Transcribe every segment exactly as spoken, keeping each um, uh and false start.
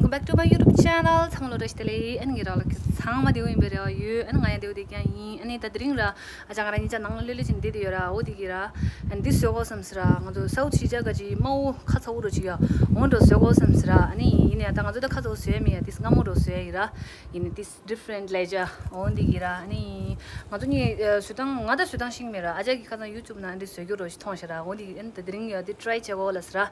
Back to my YouTube channel. ཚང་མ་ལོ་བཀྲ་ཤིས་བདེ་ལེགས། ཨ་ནི་ངའི་རང་ལ་ཁྱོད་ཚང་མ་བདེ་པོ་ཡིན་པའི་རེ་བ་ཡོད། ཨ་ནི་ང་ཡང་བདེ་པོ་བསྡད་ཀྱང་ཡིན། ཨ་ནི་ད་དེ་རིང་ར་ཨ་ཅག་ང་རང་གཉིས་ཆ་ནང་ལ་ལྷོད་ལྷོད་བྱས་ནས་བསྡད་དེ་ཡོད་ར། འོ་དེ་གི་ར་ཨ་ནི་འདི་བཟོ་དགོས་བསམ་སི་ར། ང་ཚོ་སའུ་ཆི་ཅག་ག་ཅི་དམར་པོ་ཁ་ཚ་པོ་རོ་ཅིག་ཡ། འོ་འདྲ་བཟོ་དགོས་བསམ་སི་ར། ཨ་ནི་ཡིན་ནའི་ད་ང་ཚོ་ད་ཁ་ཚ་པོ་བཟོ་ཡ་མེད་ཡ། དེ་སྔ་མོ་རོ་བཟོ་ཡ་ཡིན་ར། ཡིན་ནའི་དེ་different ལས་བྱ། འོ་འདི་གི་ར་ཨ་ནི་ང་ཚོ་གཉིས་བཟོ་སྟངས་ང་ད་བཟོ་སྟངས་ཤེས་མེད་ར། ཨ་ཅག་གི་ཁ་སང་YouTube ནང་འདི་བཟོ་རྒྱུ་རོ་ཞིག་མཐོང་ཤག་ར། འོ་འདི་ཨ་ནི་ད་དེ་རིང་ཡ་འདི་try བྱེད་དགོས་ལ་སི་ར།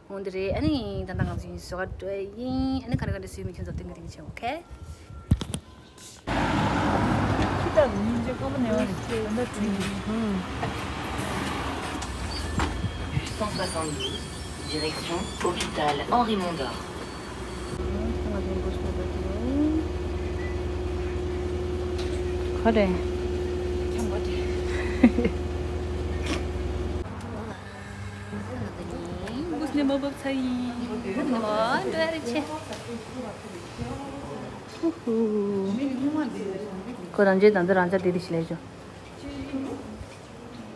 འོ་འདི་རེད། ཨ་ནི་ད་ལྟ་ང་ཚོ་གཉིས་བཟོ་ག་འགྲོ་ཡིན། ཨ་ནི་ག་རེ་ག་རེ་བཟོས་མིན་ཁྱོད་ཚོར་སྟོན་གི་རེད། ཆེ་ཨོ་ཁེ། ཁྱི་དག་གི་སྙིང་རྗེ་སྐར་མ་ནེ་བ་རེད། ད་ལྟ་བྲིས། Bus cent soixante-douze, direction hôpital Henri Mondor. ག་རེ། འགུགས་ནས་མ་བབས་ཚ་ཡིན། འགུགས་ནས་མ་འགྲོ་ཡ་རེ་ཆེ། ཁོ་རང་ཅག་ད་ལྟ་རང་ཅག་དེ་དེ་ཞིག་ལས་བྱུང་།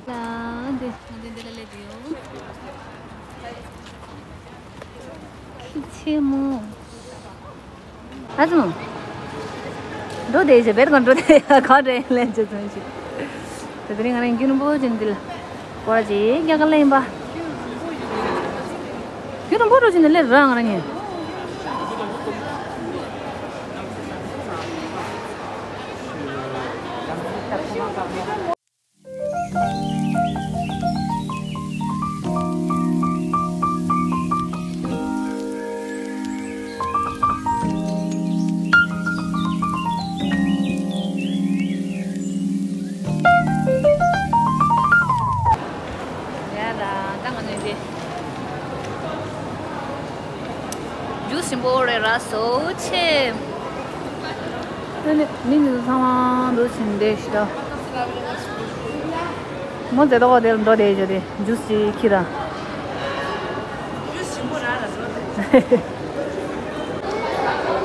ལ་འདི་ང་འདི་འདི་ལ་སླེབས་ཡོད། ཁྱི་ཆེན་མོ། ཨ་ཙི་མོ། འགྲོ་བསྡད་ཤག་བེར་གང་འགྲོ་བསྡད་ག་འདྲ་ལན་ཅི་ཙམ་ཞིག་ད་དེ་རིང་ང་རང་རྒྱུན་རིང་པོ་ཅན་འདི་ལ་སྐོར་ཅིག་རྒྱག་ག་སླེབས་ཡིན་པ། རྒྱུན་རིང་པོ་འགྲོ་ཅན་འདི་སླེབས་ར་ང་རང་ཉིད། ཡ་ལ་ད་ང་ནི་འདི། ཇུས་ཞིམ་པོ་རེད་ར་སོ་ཆེ། ཨ་ནི་མི་འདི་ཚོ་ཚང་མ་འདུག་ཕྱིན་བསྡད་ཤག་མོ་ཛེ་ཏོག་དེ་ལ་འགྲོ་བསྡད་ཡོད་དེ་ཇུས་ཅིག་ཁྱེར་ར།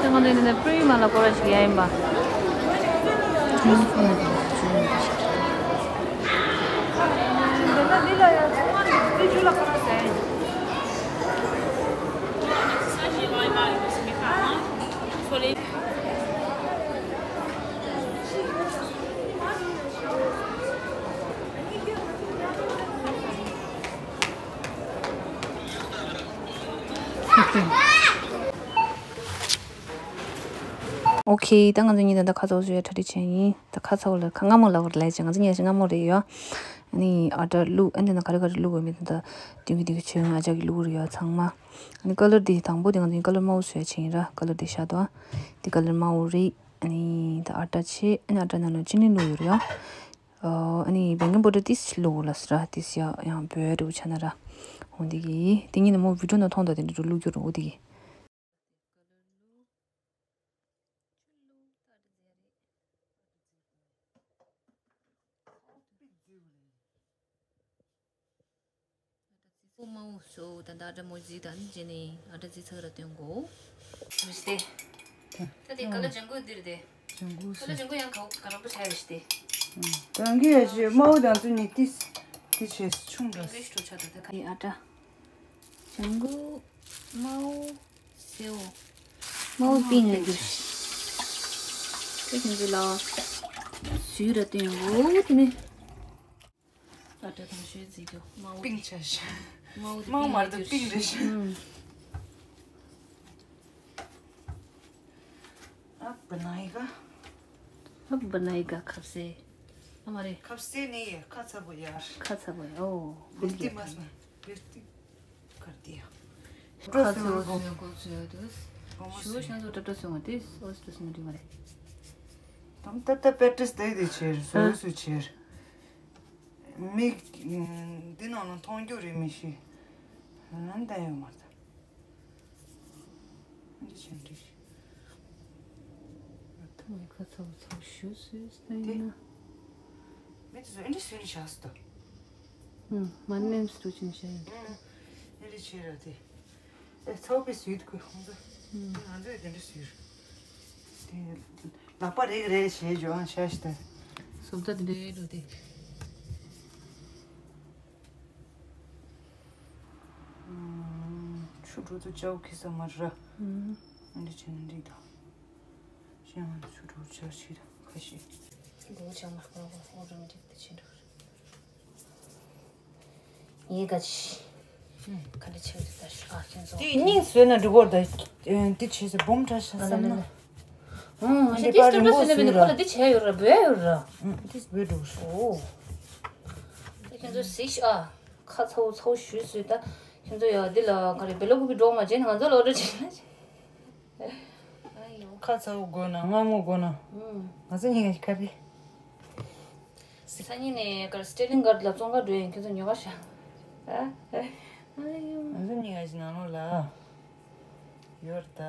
ད་ང་ཚོ་འདི་ནས་པྲི་མ་ལ་སྐོར་ར་ཞིག་ཡ་ཡིན་པ། ཨོ་ཁེ། ད་ང་ཚོ་གཉིས་ད་ལྟ་ཁ་ཚ་པོ་བཟོ་ཡ་གྲ་སྒྲིག་བྱས་ཡིན། ད་ཁ་ཚ་པོ་ལ་ཁ་སྔ་མོ་ལ་བར་ལས་ཅི་ང་ཚོ་གཉིས་ཀ་སྔ་མོ་རེད་ཡོད། ཨ་ནི་ཨ་ཊ་བླུགས། ཨ་ནི་ད་ག་རེ་ག་རེ་བླུགས་དགོས་མིན་ད་ལྟ་དུས་ཀྱི་དུས་ཀྱི་བྱོས་ཡོང་ཨ་ཅག་གིས་བླུགས་རེད་ཡོད་ཚང་མ། ཨ་ནི་ཀ་ལར་འདི་དང་པོ་དེ་ང་ཚོ་གཉིས་ཀ་ལར་དམར་པོ་བཟོ་ཡ་བྱས་ཡིན་ར། ཀ་ལར་འདི་ཤ་དོ་ཨ། འདི་ཀ་ལར་དམར་པོ་རེད། ཨ་ནི་ད་ཨ་ཊ་བྱས། ཨ་ནི་ཨ་ཊ་ནང་ལ་ཅི་ནི་བླུགས་ཡོད་རེད་ཡོད། ཨ་ནི་བེ་ཀིང་པའུ་ཌར་ཏིས་བླུགས་ལ་སི་ར། ཏིས་ཡ་ཡང་བོད་འདྲ་བོ་ཆ་ན་ར། འོ་འདི་གི་དེ་གཉིས་ནི་མོ་བི་ཌིའོ་ནང་མཐོང་དང་དེ་འདྲ་བླུགས་རྒྱུ་རུ་འོ་འདི་གི། དམར་པོ་བཟོ། ད་ལྟ་ཨ་ཊ་མོ་རྫི་དང་རྗེས་ནས་ཨ་ཊ་རྫི་ཚག་ར་སྟོན་གོ། མི་སྟེ། ད་དེ་ཀ་ལར་ལྗང་གུ་འདིར་དེ། ལྗང་གུ་ཀ་ལར་ལྗང་གུ་ཡང་ག་ག་རང་པོ་ཆགས་ཡོད་ཤི་སྟེ། ད་གི་ཡ་ཞེ་དམར་པོ་དང་ཚོ་གཉིས་ཏིས་ཏི་བྱས་ཆུང་འདྲ། ཀི་རེ་ཤི་ཏོ་ཆགས་འདུག་ད་ག་ཡི་ཨ་ཊ། ལྗང་གུ། དམར་པོ། སེའུ། དམར་པོ་པིང་ལ་འགྱུར། དེ་ཁྱེད་ཚོ་ལ་ཟུར་ར་སྟོན་གོ་དེ་ནས། ཨ་ཊ་དང་ཤོས་རྫི་རྒྱུ་དམར་པོ། པིང་ཆ་ཤ། དམར་པོ་དེ་དམར་པོ་མ་རེད་ད་པིང་རེད་ཤ། ཨུམ། ཨ་བ་ནའི་ག་ཨ་བ་ནའི་ག་ཁབ་སེ། ཨ་མ་རེད། ཁབ་སེ་ནི་ཡ་ཁ་ཚ་པོ་ཡར། ཁ་ཚ་པོ་ཡ་ཨོ། བུལ་ཏི་མ་སོང་བུལ་ཏི་གར་ཏི་ཡ། ཁ་ཚ་པོ་སོང་གོ་ཚོ་ཡ་དུས། ཞུ་ཤང་ཚོ་ཏྲ་ཏྲ་སོང་བ་དེ་ཨོ་སི་ཏུ་སོང་དུས་མ་རེད། དམ་ཏ་ཏ་པེ་ཏྲིས་དེ་དེ་ཆེར་སོ་སོ་ཆེར། མིག་འདི་ནང་ལ་མཐོང་རྒྱུ་རེད་མི་ཤེས། ལན་ད་ཡོད་མ་རེད། འདི་ཆེན་འདྲི་ཤི། ཐོག་མའི་ཁ་ཚ་བོ་ཚ་བོ་ཞུ་སུས་ད་ཡིན་ན། མི་དེ་ཚོ་ཨེ་འདྲི་སུས་བཞག་སུ་དོ། ཧུམ། མ་ནེམ་སི་རུ་ཅིན་ཤ་ཡིན། ཨེ་འདྲི་བྱེད་ར་དེ། ཨེ་ཚ་བོ་པའི་སུས་དགོས་ཁོང་ཚོ། ཧུམ། ང་ཚོས་དེ་འདྲི་སུས། དེ་ལག་པ་རེག་རེག་བྱེད་ཇོ་ཨང་ཤ་ཤི་ད། སོབ་ད་དེ་འདྲི་རེད་འགྲོ་དེ། ཆུ་འགྲོ་དུ་ཅའོ་ཁི་ས་མ་ར། ཨུམ། འདི་བྱས་ན་འགྲིག་དང་། གཞན་ང་ཚོ་ཆུ་དྲུག་ཆར་ཕྱིར་ཁ་ཤས། འདུག་ཅང་མ་ཁོ་ཁོ་རང་འགྲིག་ཏུ་ཕྱིན་འགྲོ། ངའི་ག་ཅི། ཁ་འདྲ་ཆེ་འདི་ལྟར་ཤོག་ཨ་ཁྱེད་ཚོ། དེ་སྙིང་བཟོས་ན་འགྲིག་གོ་ད། འདི་བྱས་ཟེར་སྦོམ་འདྲ་ཤ་བསམ་ན། ཨང་ང་ཞིག་འདི་ལྟར་རིང་པོ་བཟོས་ན་འདི་ཁོ་ལ་འདི་བྱས་ཡོད་ར་འབོད་ཡོད་ར། འདི་འབོད་འགྲོ། ཨོ། ད་ཁྱེད་ཚོ་གཟིགས་ཤོག་ཨ། ཁ་ཚ་བོ་ཚ་བོ་ཞུས་ཟོས་ད། ཁྱེད་ཚོ་ཡ་འདི་ལ་ག་རེ་བེ་ལོ་ཀུ་པི་འགྲོ་མ་བྱས་ན་ང་ཚོ་ལ་འགྲོ་བྱས་ན། ཨ་ཡོ། ཁ་ཚ་བོ་དགོས་ན་མངར་མོ་དགོས་ན། ང་ཚོ་གཉིས་ཀ་ཁ་རེད། སང་ཉིན་ནས་གར་སི་ཊེ་ལིང་གར་ལ་བཙོང་ག་འགྲོ་ཡིན། ཁྱོད་ཚོ་ཉོ་ག་ཤ། ཨ་ཡོ། ང་ཚོ་གཉིས་ཀ་ཞིག་ནང་ལོགས་ལ་ཡོད་ད།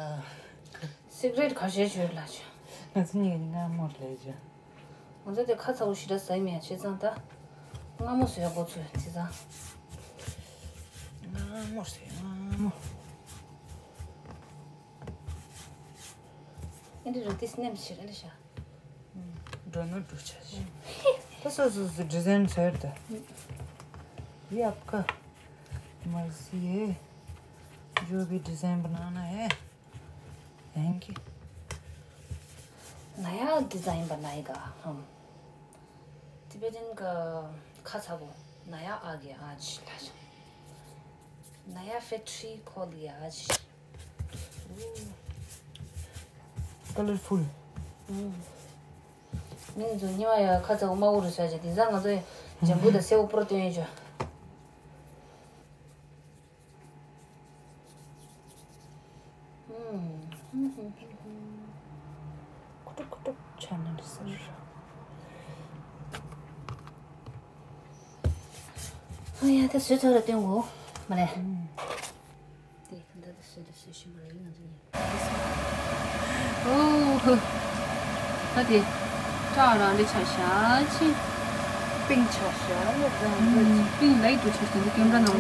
སི་ག་རེཊ་ཁ་ཤས་ཞོད་ལ་ཆ། ང་ཚོ་གཉིས་ཀ་མངར་མོ་ལས་ཆ། ང་ཚོ་དེ་ཁ་ཚ་བོ་ཞེ་དྲག་ཟ་ཡི་མེད་བྱས་ཙང་ད། མངར་མོ་བཟོས་འགོ་ཚུགས་བྱས་ཙང་། མངར་མོ་བཟོས་མངར་མོ། ཨེ་འདྲ་རུ་ཏིས་ནེམ་ཕྱིར་ཨེ་འདྲ་ཤ། འགྲོ་ནོ་འགྲོ་ཆ་ཤ། ད་སོ་སོ་སོ་ཌི་ཟའིན་བཟོས་ད། ये आपका मर्जी है, जो भी डिज़ाइन बनाना है। Thank you. नया डिज़ाइन बनाएगा हम। टिबेटन का ཁ་ཚ་བོ། नया आ गया आज। नया फैक्ट्री खोल दिया आज। ཀ་ལར་ཕུལ། མིང་ཚོ་ཉི་མ་ཡ་ཁ་ཚ་བོ་དམར་པོ་རུ་ཤ་ཅེ་དེང་སང་ང་ཚོ་ཡ་ལྗང་གུ་དང་སེར་པོ་པོར་སྟོན་ཡོད་ཅོ། ཁུ་ཏུག་ཁུ་ཏུག་ཆ་ན་འདྲི་ཟེར། ཨ་ཡ་ད་བཟོས་ཚར་ལ་སྟོན་གོ་མ་ལས། དེ་ད་ད་བཟོས་ད་བཟོས་ཤི་མ་ལས་ང་ཚོ་ཡིན། ཨོ་ཧོ། ད་དེ་སྐྲ་རང་འདྲ་ཆ་ཤ་ཆེ། པིང་ཆ་ཤ་ལ་རང་འདྲ་ཆེ། པིང་ལའི་ཏུ་ཆ་ཤ་འདི་ཀེམ་ར་ནང་ལ།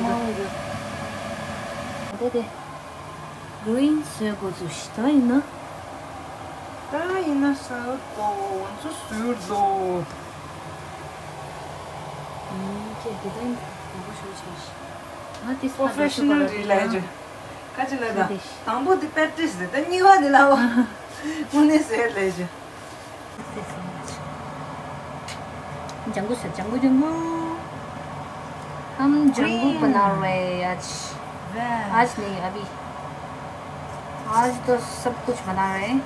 ད་དེ། གྷི་རིན་བཟོས་འགོ་ཚུགས་ཤིག་ད་ཡིན་ན། ད་ཡིན་ན་ཟེར་དོ་ང་ཚོ་ཟུར་དོ། ཨུམ་ཁྱེད་དེ་ད་ཡིན་ཡག་པོ་ཞིག་བྱས་ཤིག་ང་དེ་པོ་ཧྥེ་ཤ་ནལ་རེད་ལས་ཀྱི། ཁ་ཅིག་ལ་ད་དང་པོ་དེ་པེ་ཏྲིས་རེད། ད་གཉིས་པ་དེ་ལ་བ་དངོས་གནས་ཟེར་ལས་ཀྱི། जंगू से जंगू जंगू। हम जंगू बना रहे हैं आज। आज नहीं, अभी। आज तो सब कुछ बना रहे हैं।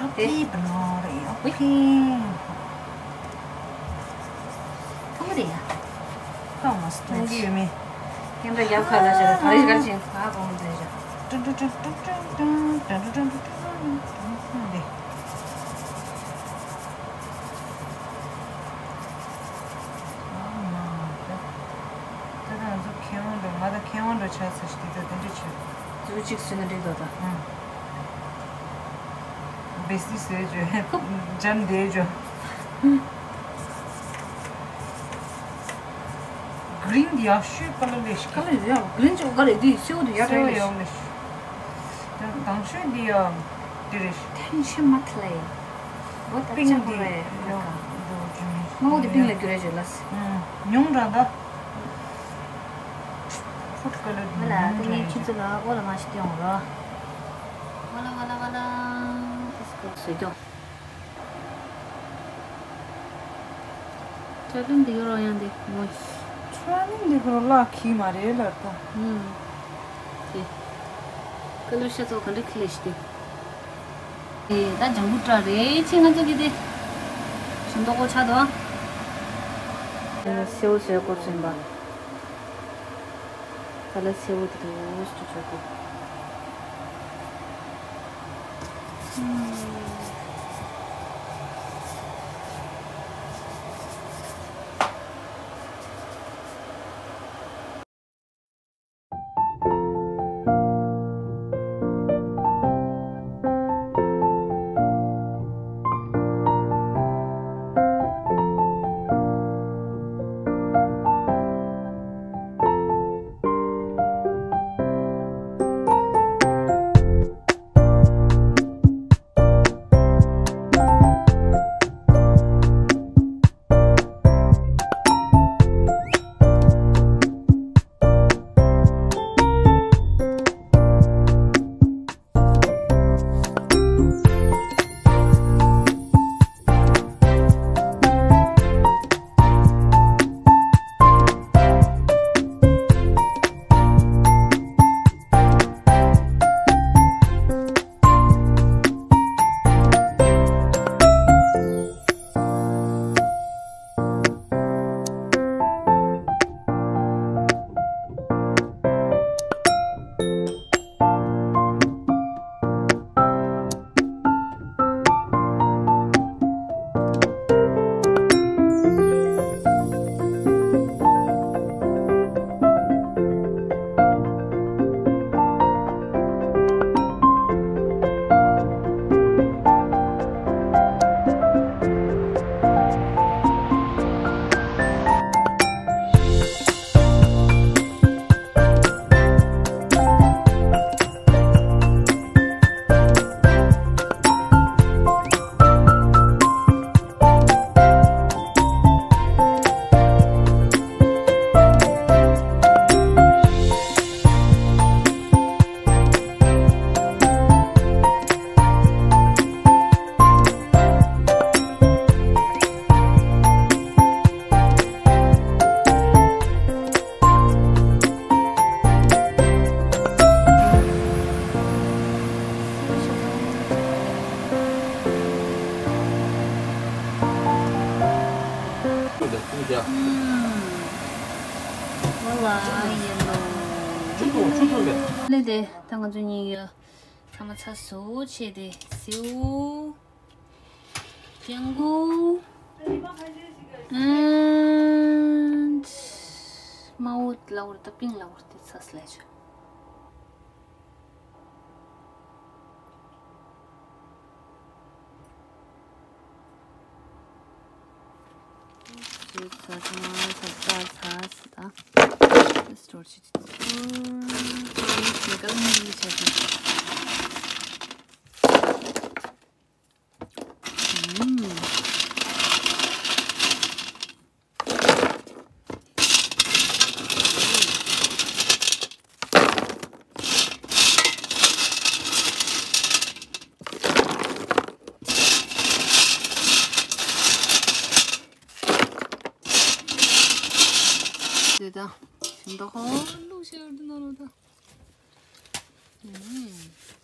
आप ही बना रहे हो। कमरिया। Thomas, तो जी में। कैमरा क्या खा रहा है? अरे कर जी। हाँ, कौन दे जा? टुन टुन टुन। ད་ང་ཚོ་མཁས་དབང་འགྲོ། ང་ད་མཁས་དབང་འགྲོ་ཆགས་ཚར་ཤག་དེ་ད་དེ་འདྲ་བྱས། ཟུར་གཅིག་བཟོས་ན་འགྲིག་འདུག་ད། ཨང་། བེ་སི་བཟོས་བྱོས། འཇམ་བསྡད་བྱོས། གྷི་རིན་འདི་ཡག་ཤོས་ཀ་ལར་ལས་ཤིག་ཀ་ལར་ཡག་གྷི་རིན་ཅོ་ག་རེ་འདི་སེའུ་འདི་ཡག་རེད་ལས་ཤིག་དང་ཤོས་འདི་ཡག་འདི་རེད་ཤིག་ཐན་ཤེ་མ་ཐ་ལེ། བོད་ད་པིང་ཅང་འདི་གོ་རེད། ཡག་འདུག་ཅུང་མ་འོ་འདི་པིང་ལ་རྒྱུ་རེད་ཅོ་ལ་སི། ཨང་། ཉུང་དྲགས་ད། ཕུད་ཀ་ལར་འདི་ང་ལ་ཉུང་དྲགས་ད་ངས་ཁྱེད་ཚོ་ལ་ཨོ་ལ་མ་ཞིག་སྟོན་འོང་རོགས། ཝ་ལ་ཝ་ལ་ཝ་ལ། ཨིས་ཀོ་སོས་ཀྱོ། ཁྲ་ལིམ་འདི་གོ་རོ་ཡང་འདི་མོ། ཁྲ་ལིམ་འདི་གོ་རོ་ལག་གི་མ་རེད་ལར་ད། ཨུམ། དེ། ཀ་ལར་ཤ་ཚོ་ག་འདྲ་ཁི་ལེ་ཤི་དེ། དེ་ད་ལྗང་གུ་སྐྲ་རེད་ཆེ་ང་ཚོ་གི་དེ། ཞིམ་མདོག་པོ་ཆགས་འདུག་ཨ། སེའུ་སེའུ་སྐོར་ཚོན་པ། ད་ལ་སེའུ་དེ་དུས་སུ་ཆོག་གི། ལ་ཡེ་ལོ། ཆུ་ཐུང་ཆུ་ཐུང་མེད། ལེ་དེ་ད་ང་ཚོ་གཉིས་ཀྱི་ཚང་མ་ཚ་བཟོ་བྱས་ཏེ་སེའུ། ལྗང་གུ། and མའོ་ལའོར་ད་པིང་ལའོར་དེ་ཚ་སླེ་ཆ། ཚ་ཚ་ཚ་ཚ་ཚ་ཚ། Let's torch it. ཨུམ། ཨུམ། དེ་དང་ཞིམ་མདོག་ཁོང་བླུགས་ཤེས་བར་དུ་ན་རོ་ད། ཨུམ།